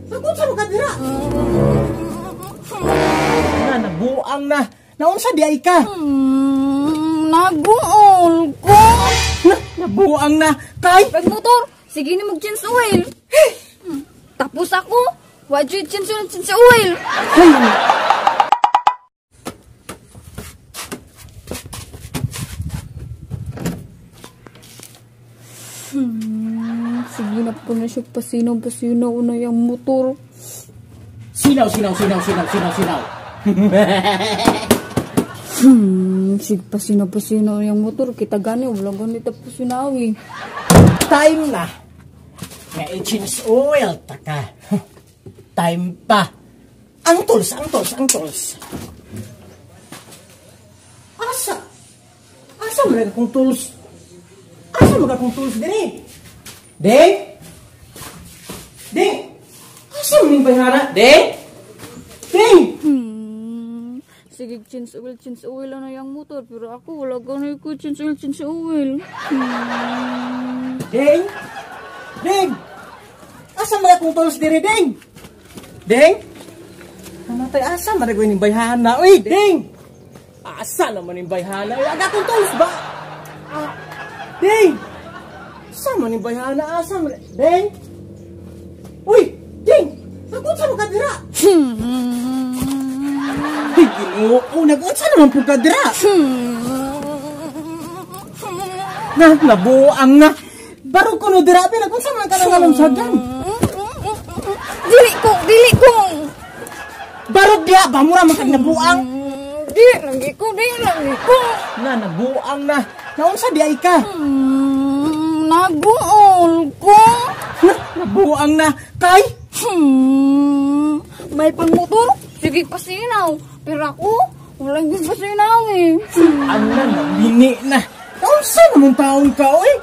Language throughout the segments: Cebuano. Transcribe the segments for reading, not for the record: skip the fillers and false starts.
Nagunsa mo ka dira? Na, nabuang na. Naunsa di ay ka? Naguol ko. Na, nabuang na. Kay? Pag motor, sige na mag-change oil. Tapos ako, wa jud change oil, change oil. Ay. Sige na po na siya, pasinaw, pasinaw na yung motor. Sinaw, sinaw, sinaw, sinaw, sinaw, sinaw. Sige, pasinaw, pasinaw yung motor. Kita gani, wala gani tapos sinawi. Time na. Nga i-change oil, taka. Time pa. Ang tools, ang tools, ang tools. Asa? Asa mo na akong tools? Asa mo akong tools diri? Ding? Ding? Asa mo ning bayhara? Ding? Ding? Sige, change oil na yung motor. Pero ako, wala gani ko change oil, change oil. Ding? Ding? Asa mo akong tools diri, Ding? Ding? Namatay, asa man ko ning bayhana? Uy, Ding! Asa naman ning bayhana? Uy, aga akong tools ba? Ah, Ding! Asa man ning bayhana? Asa man? Ding? Uy, Ding! Nagunsa mo ka dira? Ay, Ginoo, nagunsa naman po ka dira? Na, nabuang na. Barog ko no dira, pero nagunsa man ka nang alam sa? Dili ko, dili ko. Barog diha ba mura man kag nabuang? Dili lagi ko, dili lagi ko. Na, nabuang na. Naunsa di ay ka? Naguol ko. Na, nabuang na. Kay? May pangmotor. Sige, pasinaw. Pero ako, wala yung pasinaw eh. Ana, nabini na. Naunsa naman taon ka, oy?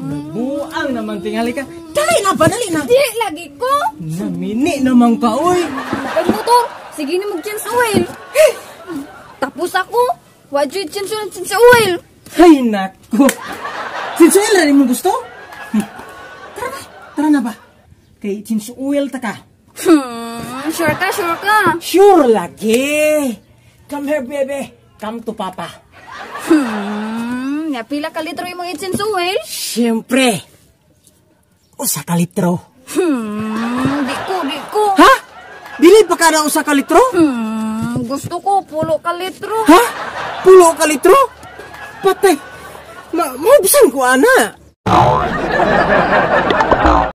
Nabuang naman tingali ka. Dali na ba, dali na. Dili lagi ko. Namini naman ka, oy. Pag motor, sige na mag-change oil. Tapos ako, wa jud change oil, change oil. Ay, nako. Change oil rin mo gusto? Tara ba, tara na ba? Kay change oil ta ka. Sure ka, sure ka. Sure lagi. Come here, baby. Come to papa. Ya pila ka litro imong i-change oil? Siyempre. Usa ka litro. Di ko, di ko. Ha? Dili pa ka na usa ka litro? Gusto ko, pulo ka litro. Ha? Pulo ka litro? Patay. Maubusan ko, ana.